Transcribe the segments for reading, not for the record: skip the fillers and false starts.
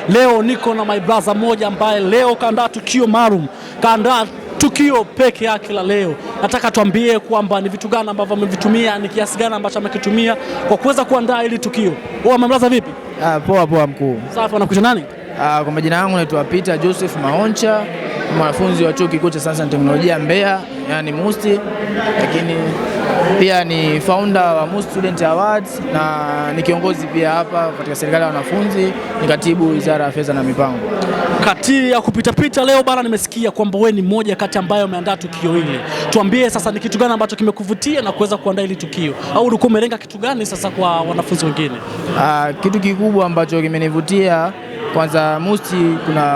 Leo niko na my brother mmoja ambaye leo kaandaa tukio maalum, kaandaa tukio peke yake la leo. Nataka tuambie kwamba ni vitu gani ambavyo amevitumia, ni kiasi gani ambacho amekitumia kwa kuweza kuandaa hili tukio. Wewe my brother, vipi? Ah, poa poa mkuu. Safi, wanakuita nani? Ah, kwa majina yangu naitwa Peter Joseph Maoncha, mwanafunzi wa Chuo Kikuu cha Sayansi na Teknolojia Mbeya, yani MUST, lakini pia ni founder wa MUST Student Awards na ni kiongozi pia hapa katika serikali ya wanafunzi, ni katibu Wizara ya Fedha na Mipango. Kati ya kupitapita leo bana, nimesikia kwamba wewe ni mmoja kati ambayo umeandaa tukio hili. Tuambie sasa ni kitu gani ambacho kimekuvutia na kuweza kuandaa hili tukio, au ulikuwa umelenga kitu gani sasa kwa wanafunzi wengine? Ah, kitu kikubwa ambacho kimenivutia kwanza, MUST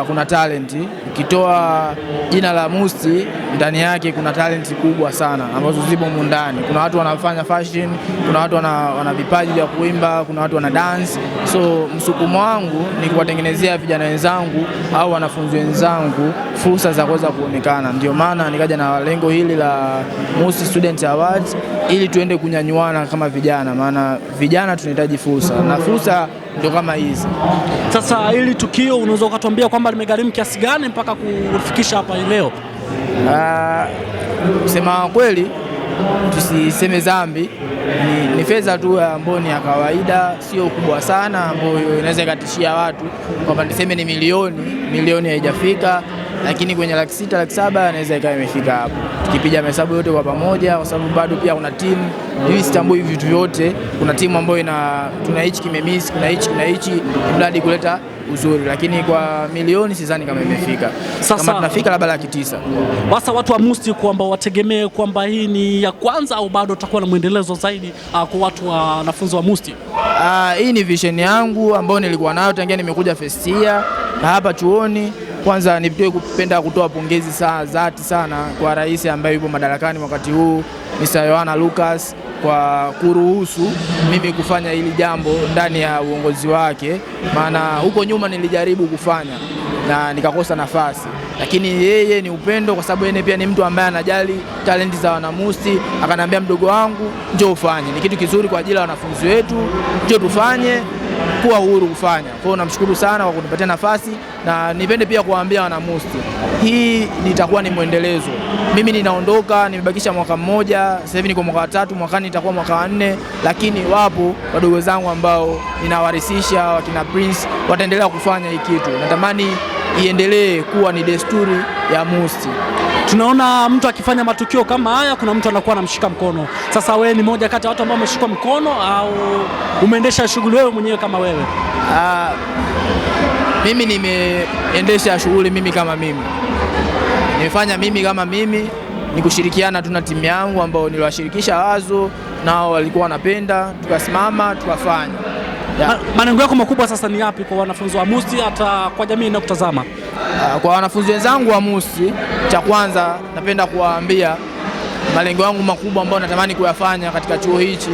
kuna talent. Ukitoa jina la MUST ndani yake kuna talent kubwa sana ambazo zipo humu ndani. Kuna watu wanafanya fashion, kuna watu wana vipaji vya kuimba, kuna watu wana dance. So msukumo wangu ni kuwatengenezea vijana wenzangu au wanafunzi wenzangu fursa za kuweza kuonekana. Ndio maana nikaja na lengo hili la MUST Student Awards ili tuende kunyanyuana kama vijana, maana vijana tunahitaji fursa na fursa ndio kama hizi. Sasa hili tukio unaweza ukatuambia kwamba limegharimu kiasi gani mpaka kufikisha hapa leo? Ah, kusema kweli tusiseme dhambi, ni fedha tu ambayo ni ya kawaida, sio kubwa sana ambayo inaweza ikatishia watu kwamba niseme ni milioni milioni, haijafika, lakini kwenye 600,000 700,000 inaweza ikawa imefika hapo, tukipiga mahesabu yote kwa pamoja, kwa sababu bado pia kuna timu. Mimi sitambui vitu vyote, kuna timu ambayo ina tuna hichi kimemiss, kuna hichi kuna hichi, mradi kuleta uzuri, lakini kwa milioni sidhani kama imefika. Sasa- Kama tunafika labda 900,000. Sasa watu wa MUST kwamba wategemee kwamba hii ni ya kwanza au bado tutakuwa na mwendelezo zaidi kwa watu wa wanafunzi wa MUST? Ah, hii ni vision yangu ambayo nilikuwa nayo tangia nimekuja first year na hapa chuoni. Kwanza nipitoe kupenda kutoa pongezi saa dhati sana kwa rais ambaye yupo madarakani wakati huu Mr. Yohana Lucas kwa kuruhusu mimi kufanya hili jambo ndani ya uongozi wake, maana huko nyuma nilijaribu kufanya na nikakosa nafasi, lakini yeye ni upendo, kwa sababu yeye pia ni mtu ambaye anajali talenti za wanamusti. Akanambia, mdogo wangu, njoo ufanye, ni kitu kizuri kwa ajili ya wanafunzi wetu, njoo tufanye, kuwa uhuru kufanya. Kwa hiyo namshukuru sana kwa kunipatia nafasi, na nipende pia kuwaambia wanamusti, hii nitakuwa ni mwendelezo. Mimi ninaondoka, nimebakisha mwaka mmoja, sasa hivi niko mwaka wa tatu, mwakani nitakuwa mwaka wa nne, lakini wapo wadogo zangu ambao ninawarithisha, wakina Prince wataendelea kufanya hii kitu. Natamani iendelee kuwa ni desturi ya MUST. Tunaona mtu akifanya matukio kama haya, kuna mtu anakuwa anamshika mkono. Sasa wewe ni moja kati ya watu ambao wameshikwa mkono au umeendesha shughuli wewe mwenyewe kama wewe? Ah, mimi nimeendesha shughuli mimi kama mimi, nimefanya mimi kama mimi, ni kushirikiana tu na timu yangu ambao niliwashirikisha wazo, nao walikuwa wanapenda, tukasimama tukafanya. Yeah. Malengo yako makubwa sasa ni yapi kwa wanafunzi wa MUST hata kwa jamii inayokutazama? Kwa wanafunzi wenzangu wa MUST, cha kwanza napenda kuwaambia malengo yangu makubwa ambayo natamani kuyafanya katika chuo hichi,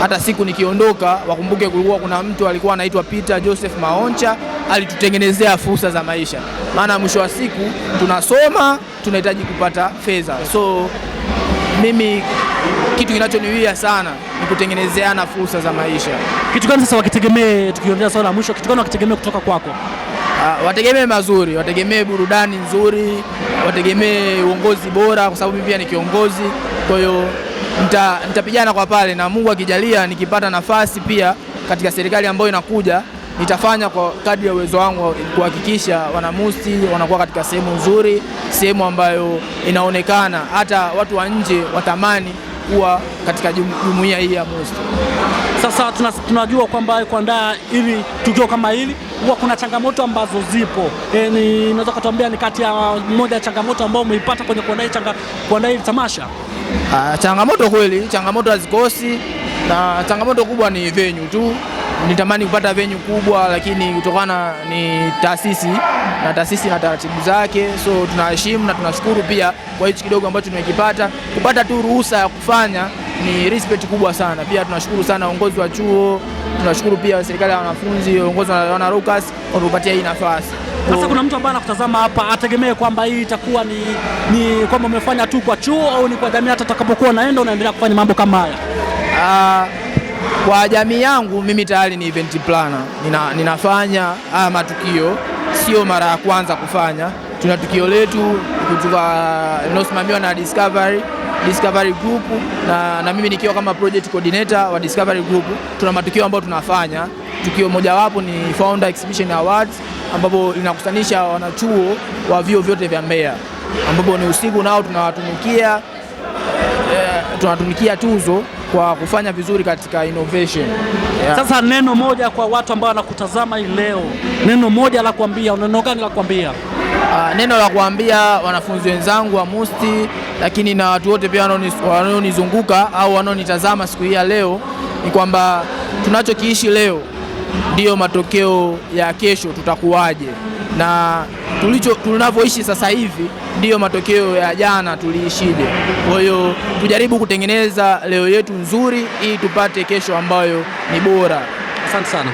hata siku nikiondoka wakumbuke kulikuwa kuna mtu alikuwa anaitwa Peter Joseph Maoncha, alitutengenezea fursa za maisha. Maana mwisho wa siku tunasoma, tunahitaji kupata fedha. So mimi kitu kinachoniwia sana ni kutengenezeana fursa za maisha. Kitu gani sasa wakitegemee, tukiongelea swala la mwisho, kitu gani wakitegemee kutoka kwako? Wategemee mazuri, wategemee burudani nzuri, wategemee uongozi bora, kwa sababu mimi pia ni kiongozi. Kwa hiyo nitapigana kwa pale, na Mungu akijalia, nikipata nafasi pia katika serikali ambayo inakuja, nitafanya kwa kadri ya uwezo wangu kuhakikisha wanamusti wanakuwa katika sehemu nzuri, sehemu ambayo inaonekana hata watu wa nje watamani kuwa katika jumuiya hii ya MUST. Sasa tunajua kwamba kuandaa ili tukio kama hili huwa kuna changamoto ambazo zipo. Ni unaweza kutuambia ni kati ya moja ya changamoto ambayo umeipata kwenye kuandaa hili tamasha? Changamoto kweli, changamoto hazikosi, na changamoto kubwa ni venue tu. Nitamani kupata venue kubwa, lakini kutokana ni taasisi na taasisi na taratibu zake, so tunaheshimu na tunashukuru pia kwa hichi kidogo ambacho tumekipata. Kupata tu ruhusa ya kufanya ni respect kubwa sana. Pia tunashukuru sana uongozi wa chuo, tunashukuru pia serikali ya wanafunzi, uongozi wa wana Lucas kwa kutupatia hii nafasi. Sasa kuna mtu ambaye anakutazama hapa ategemee kwamba hii itakuwa ni kwamba umefanya tu kwa chuo au ni kwa jamii, hata utakapokuwa unaenda unaendelea kufanya mambo kama haya? Kwa jamii yangu mimi tayari ni event planner. Ninafanya haya matukio, sio mara ya kwanza kufanya. Tuna tukio letu kutoka linalosimamiwa na Discovery Group na mimi nikiwa kama project coordinator wa Discovery Group. Tuna matukio ambayo tunafanya. Tukio mojawapo ni Founder Exhibition Awards ambapo linakusanyisha wanachuo wa vyuo vyote vya Mbeya, ambapo ni usiku nao tunawatunukia tuzo kwa kufanya vizuri katika innovation. Yeah. Sasa neno moja kwa watu ambao wanakutazama hii leo, neno moja la kuambia, neno gani la kuambia? Neno la kuambia wanafunzi wenzangu wa MUST, lakini na watu wote pia wanaonizunguka au wanaonitazama siku hii ya leo ni kwamba tunachokiishi leo ndiyo matokeo ya kesho tutakuwaje, na tunavyoishi sasa hivi ndiyo matokeo ya jana tuliishije. Kwa hiyo tujaribu kutengeneza leo yetu nzuri ili tupate kesho ambayo ni bora. Asante sana.